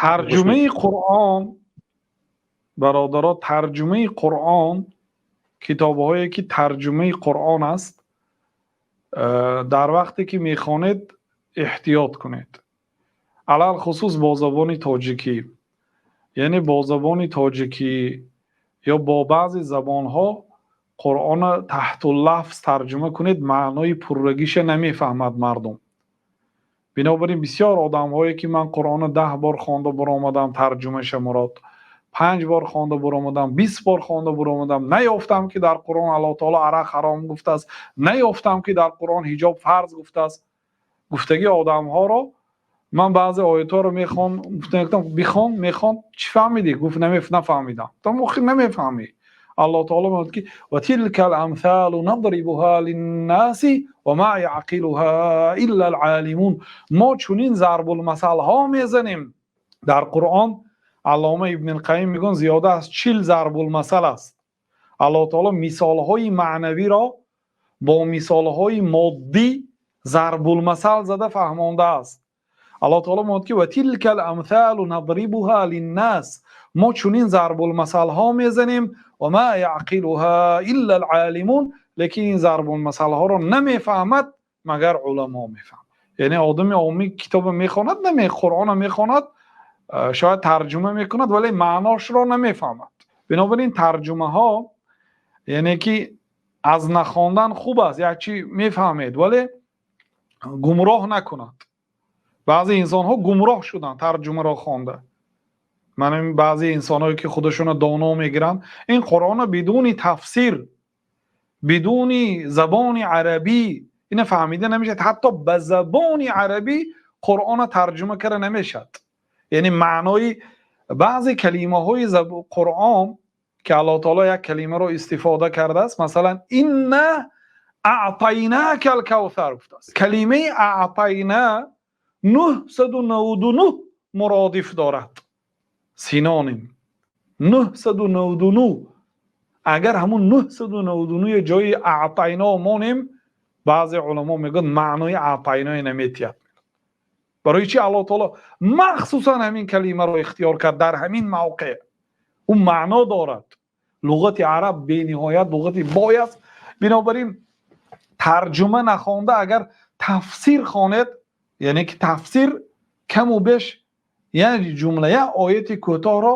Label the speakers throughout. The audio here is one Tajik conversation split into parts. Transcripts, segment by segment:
Speaker 1: Тарҷумаи Қуръон, бародаро, тарҷумаи Қуръон, китобҳое ки тарҷумаи Қуръон аст, дар вақте ки мехонед, эҳтиёт кунед, алалхусус бо забони тоҷикӣ, яъне бо забони тоҷикӣ ё бо баъзе забонҳо Қуръонро таҳтуллафз тарҷума кунед, маънои пуррагиша намефаҳмад мардум. Бинобар ин бисёр одамҳое ки ман Қуръонро 10 бор хонда баромадам, тарҷумаша мурод, 5 бор хонда баромадам, 20 бор хонда баромадам, наёфтам ки дар Қуръон Аллоҳ таоло арақ ҳаром гуфтааст, наёфтам ки дар Қуръон ҳиҷоб фарз гуфтааст, гуфтаги одамҳоро ман баъзе оятҳоро мехон, гуфтам: «Бихон». Мехон: «Чӣ фаҳмидӣ?» Гуфт: «Нафаҳмидам». Гуфтам: «Охир намефаҳмӣ». Аллоҳ таоло мегӯяд ки ва тилкал амсалу надрибуҳа линнаси ва ма яъқилуҳа иллал олимун. Мо чунин зарбулмасалҳо мезанем. Дар Қуръон, Аллома Ибни Қайим мегӯянд, зиёда аз 40 зарбулмасал аст. Аллоҳ таоло мисолҳои маънавиро бо мисолҳои моддӣ зарбулмасал зада фаҳмондааст. Аллоҳ таоло мегӯяд ки ва тилкал амсалу надрибуҳа линнас, мо чунин зарбулмасалҳо мезанем, ва ма яъқилуҳа иллал олимун, лекин ин зарбулмасалҳоро намефаҳмад, магар уламо мефаҳмад. Яъне одами оммӣ китобро мехонад, наме Қуръонро мехонад, шояд тарҷума мекунад, вале маъношро намефаҳмад. Бинобар ин тарҷумаҳо, яъне ки аз нахондан хуб аст, як чи мефаҳмед, вале гумроҳ накунад. Баъзе инсонҳо гумроҳ шуданд тарҷумаро хонда. Ман баъзе инсонҳое ки худашонро доно мегиранд, ин Қуръонро бидуни тафсир, бидуни забони арабӣ ина фаҳмида намешавад. Ҳатто ба забони арабӣ Қуръонро тарҷума карда намешавад. Яъне маънои баъзе калимаҳои Қуръон ки Аллоҳ таоло як калимаро истифода кардааст, масалан, инна аътайнакал кавсар гуфтааст, калимаи аътайна 999 муродиф дорад, синоним 999. Агар ҳамун 999 ҷои аътайно монем, баъзе уламо мегӯянд, маънои аътайное наметиҳад. Барои чи Аллоҳ таоло махсусан ҳамин калимаро ихтиёр кард дар ҳамин мавқеъ? Ӯ маъно дорад. Луғати араб бениҳоят луғати бой аст. Бинобар ин тарҷума нахонда, агар тафсир хонед, яъне ки тафсир каму беш як ҷумла, як ояти кӯтоҳро,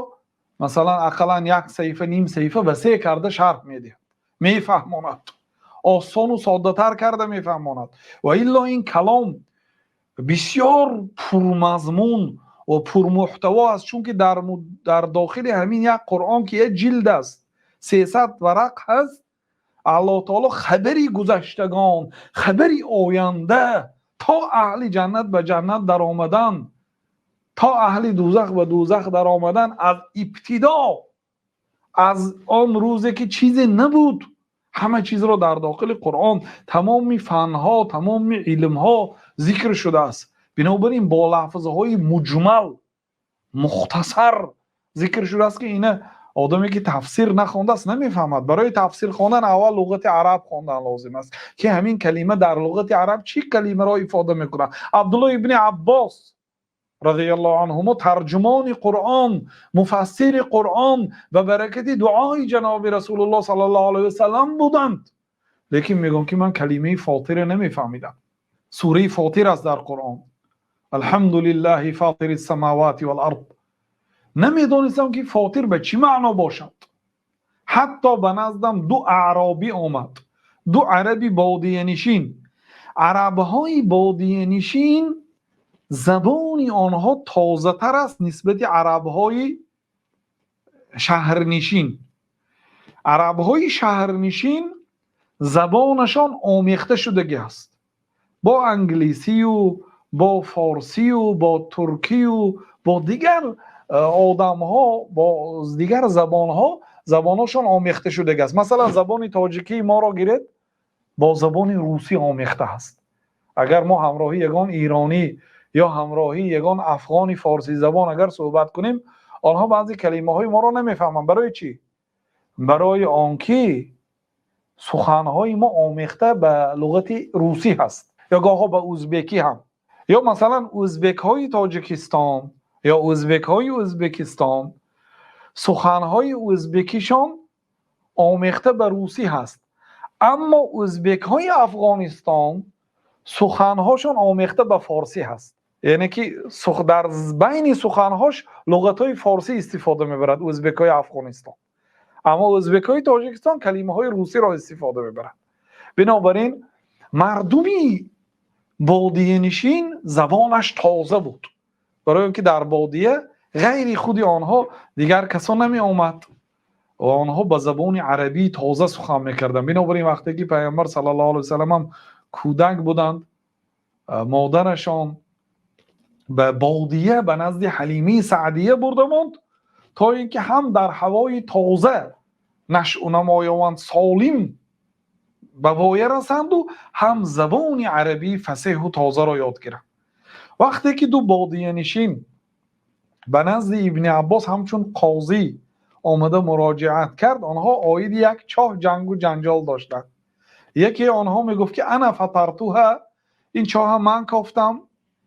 Speaker 1: масалан, ақаллан як саҳифа, ним саҳифа васеъ карда шарҳ медиҳад, мефаҳмонад, осону соддатар карда мефаҳмонад. Ва илло ин калом бисёр пурмазмун ва пурмуҳтаво аст, чунки дар дохили ҳамин як Қуръон, ки як ҷилд аст, 300 варақ ҳаст, Аллоҳ таоло хабари гузаштагон, хабари оянда, то аҳли ҷаннат ба ҷаннат даромадан, то аҳли дӯзах ба дӯзах даромадан, аз ибтидо, аз он рӯзе ки чизе набуд, ҳама чизро дар дохили Қуръон, тамоми фанҳо, тамоми илмҳо зикр шудааст. Бинобар ин бо лафзҳои муҷмал, мухтасар зикр шудааст, ки ина одаме ки тафсир нахондааст, намефаҳмад. Барои тафсир хондан аввал луғати араб хондан лозим аст, ки ҳамин калима дар луғати араб чӣ калимаро ифода мекунад. Абдулло ибни Аббос разияллоҳу анҳумо, тарҷумони Қуръон, муфассири Қуръон, ба баракати дуои ҷаноби Расулуллоҳ саллаллоҳу алайҳи васаллам буданд, лекин мегӯям ки ман калимаи фотире намефаҳмидам. Сураи Фотир аст дар Қуръон, алҳамду лиллаҳи фотири самавати вал ард. Намедонистам ки фотир ба чӣ маъно бошад. Ҳатто ба наздам ду аъробӣ омад, ду араби бодиянишин. Арабҳои бодиянишин забони онҳо тозатар аст нисбати арабҳои шаҳрнишин. Арабҳои шаҳрнишин забонашон омехта шудагӣ аст бо англисию, бо форсию, бо туркию, бо дигар одамҳо, бо дигар забонҳо забонҳошон омехта шудагӣ аст. Масалан, забони тоҷикии моро гиред, бо забони русӣ омехта аст. Агар мо ҳамроҳи ягон иронӣ ё ҳамроҳи ягон афғони форсизабон агар суҳбат кунем, онҳо баъзе калимаҳои моро намефаҳманд. Барои чӣ? Барои он ки суханҳои мо омехта ба луғати русӣ ҳаст ё гоҳҳо ба узбекӣ ҳам. Ё масалан, узбекҳои Тоҷикистон Ё ӯзбекҳои Ӯзбекистон суханҳои ӯзбекишон омехта ба русӣ ҳаст, аммо ӯзбекҳои Афғонистон суханҳошон омехта ба форсӣ ҳаст, яъне ки дар байни суханҳош луғатҳои форсӣ истифода мебарад ӯзбекҳои Афғонистон, аммо ӯзбекҳои Тоҷикистон калимаҳои русиро истифода мебарад. Бинобар ин мардуми бодиянишин забонаш тоза буд, барои он ки дар бодия ғайри худи онҳо дигар касон намеомад ва онҳо ба забони арабии тоза сухан мекарданд. Бинобар ин вақте ки Пайғамбар саллаллоҳу алайҳи васаллам ҳам кӯдак буданд, модарашон ба бодия ба назди Ҳалимаи Саъдия бурда монд, то ин ки ҳам дар ҳавои тоза нашъу намо ёванд, солим ба воя расанду ҳам забони арабии фасеҳу тозаро ёд гиранд. Вақте ки ду бодиянишин ба назди Ибни Аббос ҳамчун қозӣ омада муроҷиат кард, онҳо оиди як чоҳ ҷангу ҷанҷол доштанд. Яке онҳо мегуфт, ки ана фатартуҳа, ин чоҳа ман кофтам.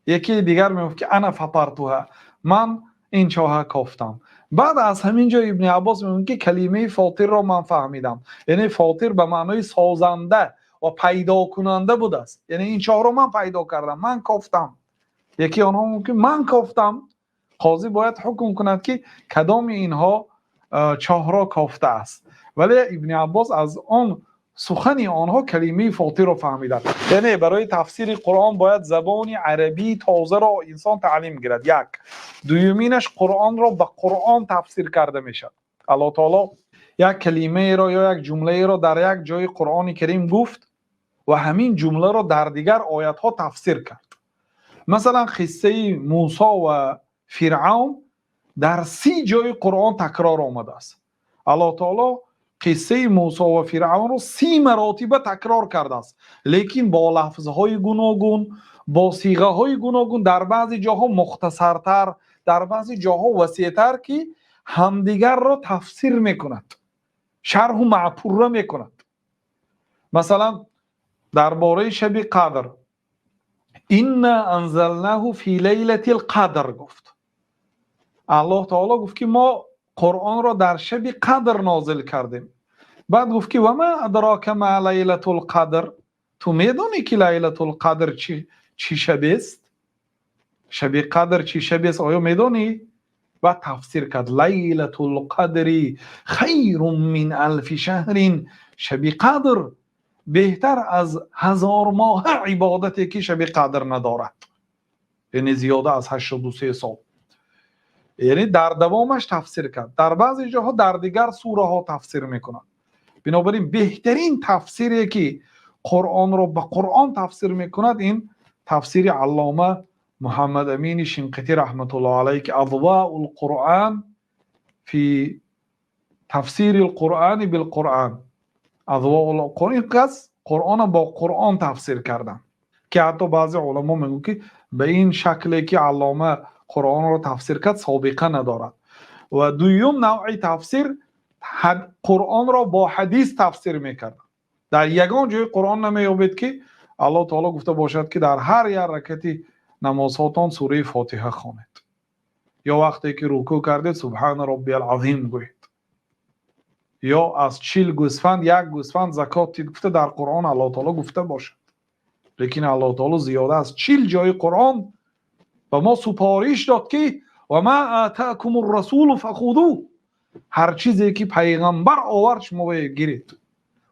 Speaker 1: Яке дигар мегуфт, ки ана фатартуҳа, ман ин чоҳа кофтам. Баъд аз ҳамин ҷо Ибни Аббос мегӯяд, ки калимаи фотирро ман фаҳмидам, яъне фотир ба маънои созанда ва пайдокунанда будааст, яъне ин чоҳро ман пайдо кардам, ман кофтам. Яке онҳо мегӯяд, ки ман кофтам. Қозӣ бояд ҳукм кунад, ки кадоми инҳо чоҳро кофтааст, вале Ибни Аббос аз он сухани онҳо калимаи фотирро фаҳмиданд. Яъне барои тафсири Қуръон бояд забони арабии тозаро инсон таълим гирад. Як дуюминаш, Қуръонро ба Қуръон тафсир карда мешавад. Аллоҳ таоло як калимаеро ё як ҷумлаеро дар як ҷои Қуръони Карим гуфт ва ҳамин ҷумларо дар дигар оятҳо тафсир кард. Масалан, қиссаи Мусо ва Фиръавн дар 30 ҷои Қуръон такрор омадааст. Аллоҳ таоло қиссаи Мусо ва Фиръавнро 30 маротиба такрор кардааст, лекин бо лафзҳои гуногун, бо сиғаҳои гуногун, дар баъзе ҷоҳо мухтасартар, дар баъзе ҷоҳо васеътар, ки ҳамдигарро тафсир мекунад, шарҳу маъпурра мекунад. Масалан, дар бораи шаби қадр инна анзалнаҳу фи лайлатил қадр гуфт. Аллоҳ таоло гуфт, ки мо Қуръонро дар шаби қадр нозил кардем. Баъд гуфт, ки ва ма адрока ма лайлатул қадр, ту медонӣ, ки лайлатул қадр чӣ шабест? Шаби қадр чӣ шабест, оё медонӣ? Баъд тафсир кард: лайлатул қадри хайрун мин алфи шаҳрин, шаби қадр беҳтар аз 1000 моҳа ибодате, ки шаби қадр надорад, яъне зиёда аз 83 сол. Яъне дар давомаш тафсир кард. Дар баъзе ҷоҳо дар дигар сураҳо тафсир мекунад. Бинобар ин беҳтарин тафсире, ки Қуръонро ба Қуръон тафсир мекунад, ин тафсири аллома Муҳаммад Амини Шинқитӣ раҳматуллоҳ алайҳ, ки Адваул Қуръан фи тафсири лқуръани билқуръан. Адваул Қуръан, ин кас Қуръонро бо Қуръон тафсир карданд, ки ҳатто баъзе уламо мегӯянд, ки ба ин шакле, ки аллома Қуръонро тафсир кард, собиқа надорад. Ва дуюм навъи тафсир, Қуръонро бо ҳадис тафсир мекард. Дар ягон ҷои Қуръон намеёбед, ки Аллоҳ таоло гуфта бошад, ки дар ҳар як ракати намозҳотон сураи Фотиҳа хонед ё вақте ки рукӯъ кардед, субҳана роббиял азим гӯед, ё аз 40 гӯсфанд як гӯсфанд закот тид, гуфта дар Қуръон Аллоҳ таоло гуфта бошад. Лекин Аллоҳ таоло зиёда аз 40 ҷои Қуръон ба мо супориш дод, ки ва ма атакум расулу фахуду, ҳар чизе ки пайғамбар овард, шумо гиред.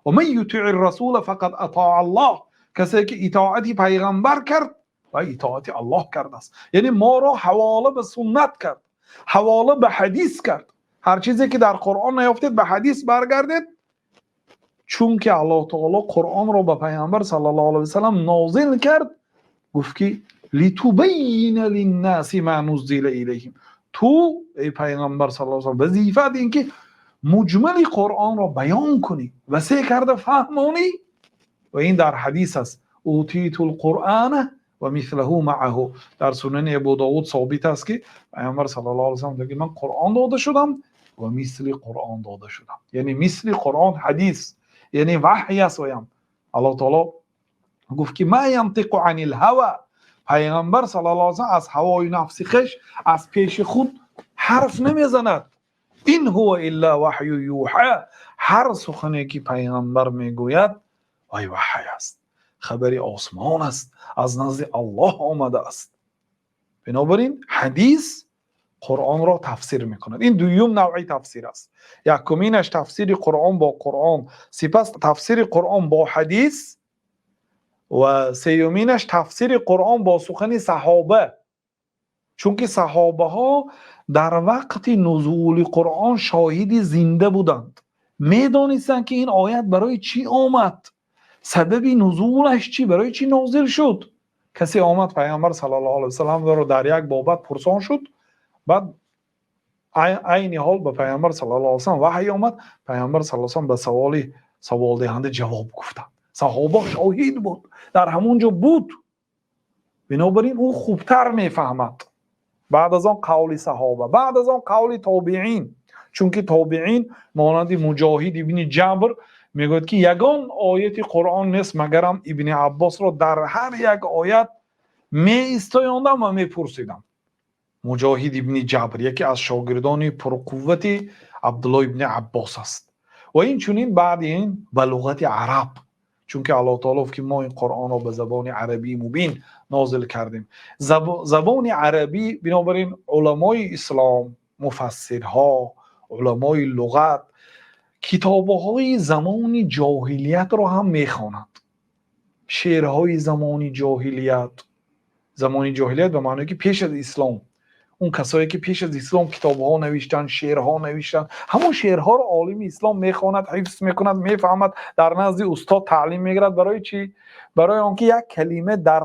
Speaker 1: Ва ман ютиъи расула фақад атаа Аллоҳ, касе ки итоати пайғамбар кард ва итоати Аллоҳ кардааст. Яъне моро ҳавола ба суннат кард, ҳавола ба ҳадис кард. Ҳар чизе ки дар Қуръон наёфтед, ба ҳадис баргардед, чунки Аллоҳ таоло Қуръонро ба Пайғамбар саллаллоҳу алайҳи васаллам нозил кард, гуфт, ки литубайина линнаси ма нуззила илайҳим, ту эй Пайғамбар саллаллоҳу алайҳи васаллам, вазифаат ин ки муҷмали Қуръонро баён кунӣ, васеъ карда фаҳмонӣ. Ва ин дар ҳадис аст: утиту лқуръана ва мислаҳу маъаҳу. Дар Сунани Абу Довуд собит аст, ки Пайғамбар саллаллоҳу алайҳи васаллам мегӯяд: ман Қуръон дода шудам ва мисли Қуръон дода шудам. Яъне мисли Қуръон ҳадис, яъне ваҳй аст. Оям Аллоҳ таоло гуфт, ки ма янтиқу анил ҳава. Пайғамбар саллаллоҳу алайҳи васаллам аз ҳавои нафси хеш, аз пеши худ ҳарф намезанад. Ин ҳува илла ваҳю юҳа. Ҳар сухане ки пайғамбар мегӯяд, вай ваҳй аст, хабари осмон аст, аз назди Аллоҳ омадааст. Бинобар ин ҳадис Қуръонро тафсир мекунад. Ин дуюм навъи тафсир аст. Якуминаш тафсири Қуръон бо Қуръон, сипас тафсири Қуръон бо ҳадис ва сеюминаш тафсири Қуръон бо сухани саҳоба, чунки саҳобаҳо дар вақти нузули Қуръон шоҳиди зинда буданд, медонистанд, ки ин оят барои чӣ омад, сабаби нузулаш чӣ, барои чӣ нозил шуд. Касе омад, Пайғамбар саллаллоҳу алайҳи васалламро дар як бобат пурсон шуд. Баъд айни ҳол ба Пайғамбар саллаллоҳу алайҳи васаллам ваҳй омад. Пайғамбар саллаллоҳу алайҳи васаллам ба саволи саволдиҳанда ҷавоб гуфтанд. Саҳоба шоҳид буд, дар ҳамон ҷо буд, бинобар ин ӯ хубтар мефаҳмад. Баъд аз он қавли саҳоба, баъд аз он қавли тобеин, чунки тобеин монанди Муҷоҳид ибни Ҷабр мегӯяд, ки ягон ояти Қуръон нест, магарам Ибни Аббосро дар ҳар як оят меистоёндам ва мепурсидам. Муҷоҳид ибни Ҷабр яке аз шогирдони пурқуввати Абдулло ибни Аббос аст. Ва инчунин баъди ин ба луғати араб, чунки Аллоҳ таоло гуфт, ки мо ин Қуръонро ба забони арабии мубин нозил кардем, забони арабӣ. Бинобар ин уламои ислом, муфассирҳо, уламои луғат китобҳои замони ҷоҳилиятро ҳам мехонанд, шеърҳои замони ҷоҳилият. Замони ҷоҳилият ба маъное ки пеш аз ислом, он касое ки пеш аз ислом китобҳо навиштанд, шеърҳо навиштанд, ҳамон шеърҳоро олими ислом мехонад, ҳифз мекунад, мефаҳмад, дар назди устод таълим мегирад. Барои чӣ? Барои он ки як калима дар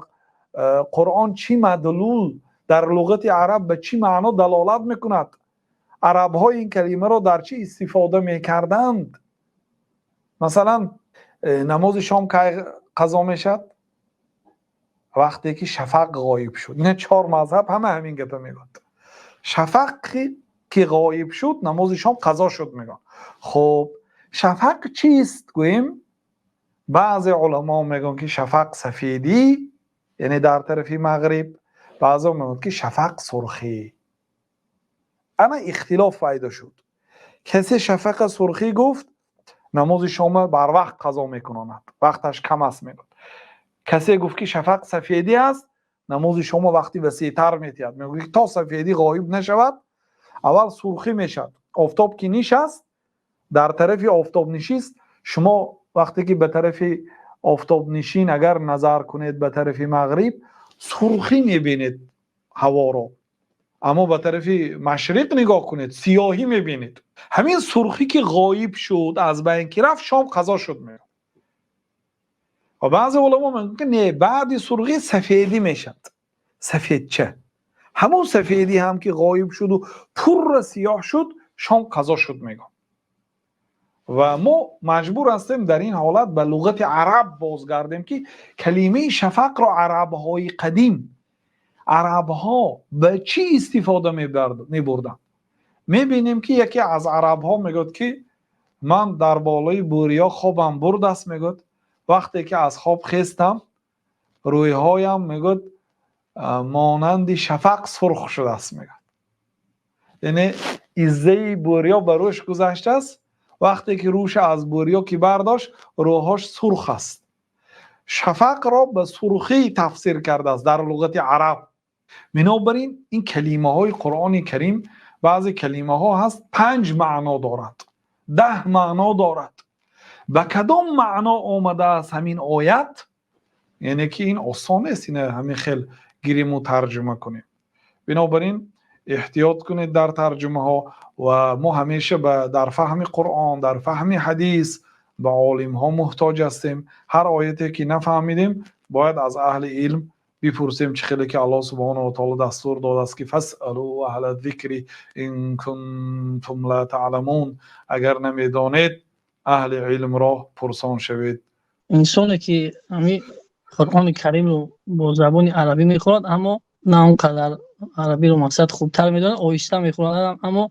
Speaker 1: Қуръон чӣ мадлул, дар луғати араб ба чӣ маъно далолат мекунад, арабҳо ин калимаро дар чӣ истифода мекарданд. Масалан, намози шом кай қазо мешавад? Вақте ки шафақ ғоиб шуд. Ина чор мазҳаб ҳама ҳамин гапа мегӯяд: шафақи ки ғоиб шуд, намози шом қазо шуд, мегӯянд. Хуб, шафақ чист гӯем? Баъзе уламо мегӯянд, ки шафақ сафедӣ, яъне дар тарафи мағриб, баъзео мегӯянд, ки шафақ сурхӣ. Ана ихтилоф пайдо шуд. Касе шафақа сурхӣ гуфт, намози шома барвақт қазо мекунонад, вақташ кам аст, мегӯяд. Касе гуфт, ки шафақ сафедӣ аст, намози шома вақти васеътар метиҳад, мегӯяд, ки то сафедӣ ғоиб нашавад. Аввал сурхӣ мешавад, офтоб ки нишаст, дар тарафи офтобнишист, шумо вақте ки ба тарафи офтобнишин агар назар кунед, ба тарафи мағриб, сурхӣ мебинед ҳаворо, аммо ба тарафи машриқ нигоҳ кунед, сиёҳӣ мебинед. Ҳамин сурхӣ ки ғоиб шуд, аз байн ки рафт, шом қазо шуд, мегӯяд. Ва баъзе уламо мегӯянд, ки не, баъди сурхӣ сафедӣ мешавад, сафедча. Ҳамон сафедӣ ҳам ки ғоиб шуду пурра сиёҳ шуд, шом қазо шуд, мегӯяд. Ва мо маҷбур ҳастем дар ин ҳолат ба луғати араб бозгардем, ки калимаи шафақро арабҳои қадим, арабҳо ба чӣ истифода мебурданд. Мебинем, ки яке аз арабҳо мегӯяд, ки ман дар болои бӯриё хобам бурдааст, мегӯяд, вақте ки аз хоб хестам, рӯйҳоям, мегӯяд, монанди шафақ сурх шудааст, мегӯяд. Яъне иззаи бӯриё ба рӯш гузаштааст. Вақте ки рӯша аз бӯриё ки бардошт, рӯҳош сурх аст. Шафақро ба сурхӣ тафсир кардааст дар луғати араб. Бинобар ин ин калимаҳои Қуръони Карим, баъзе калимаҳо ҳаст, панҷ маъно дорад, 10 маъно дорад. Ба кадом маъно омадааст ҳамин оят? Яъне ки ин осон нест, ина ҳамин хел гириму тарҷума кунем. Бинобар ин эҳтиёт кунед дар тарҷумаҳо. Ва мо ҳамеша дар фаҳми Қуръон, дар фаҳми ҳадис ба олимҳо муҳтоҷ ҳастем. Ҳар ояте ки нафаҳмидем, бояд аз аҳли илм бипурсем, чӣ хеле ки Аллоҳ субҳонаҳу ва таоло дастур додааст, ки фасалу аҳла зикри ин кунтум ла таъламун, агар намедонед, аҳли илмро пурсон шавед.
Speaker 2: Инсоне ки ҳами Қуръони Каримро бо забони арабӣ мехонад, аммо на он қадар арабиро, мақсад, хубтар медонад, оҳиста мехонад, аммо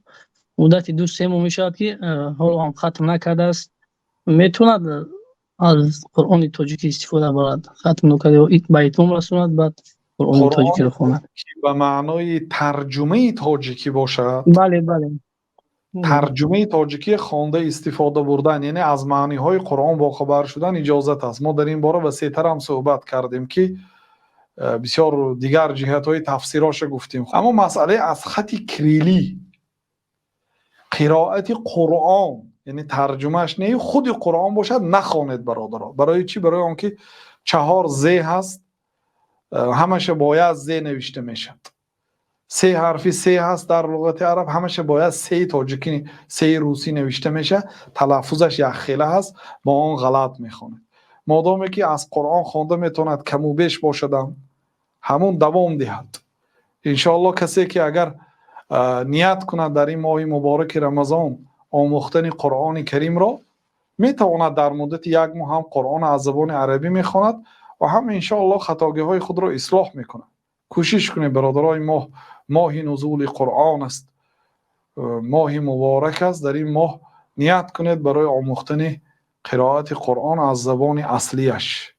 Speaker 2: муддати 2-3 моҳ мешавад, ки ҳоло ҳам хатм накардааст, метавонад аз Қуръони тоҷикӣ истифода барад, хатм накарда ба итмом расонад, баъд? Қуръони тоҷикиро хонад.
Speaker 1: Ки ба маънои тарҷумаи тоҷикӣ бошад.
Speaker 2: Бале, бале.
Speaker 1: Тарҷумаи тоҷикӣ хонда истифода бурдан, яъне аз маъниҳои Қуръон бохабар шудан иҷозат аст. Мо дар ин бора васеътар ҳам суҳбат кардем, ки бисёр дигар ҷиҳатҳои тафсироша гуфтем. Аммо масъалаи аз хати кириллӣ қироати Қуръон, яъне тарҷумааш не, худи Қуръон бошад, нахонед, бародаро. Барои чӣ? Барои он ки чаҳор зе ҳаст, ҳамаша бояд зе навишта мешавад. Се ҳарфи се ҳаст дар луғати араб, ҳамаша бояд сеи тоҷикӣ, сеи русӣ навишта мешавад, талаффузаш якхела ҳаст, бо он ғалат мехонед. Модоме ки аз Қуръон хонда метавонад, каму беш бошадам, ҳамун давом диҳад. Иншоаллоҳ, касе ки агар ният кунад дар ин моҳи мубораки Рамазон омӯхтани Қуръони Каримро, метавонад дар муддати як моҳ ҳам Қуръонро аз забони арабӣ мехонад ва ҳам иншоаллоҳ хатогиҳои худро ислоҳ мекунад. Кӯшиш кунед, бародаро, ин моҳ моҳи нузули Қуръон аст, моҳи муборак аст. Дар ин моҳ ният кунед барои омӯхтани қироати Қуръон аз забони аслияш.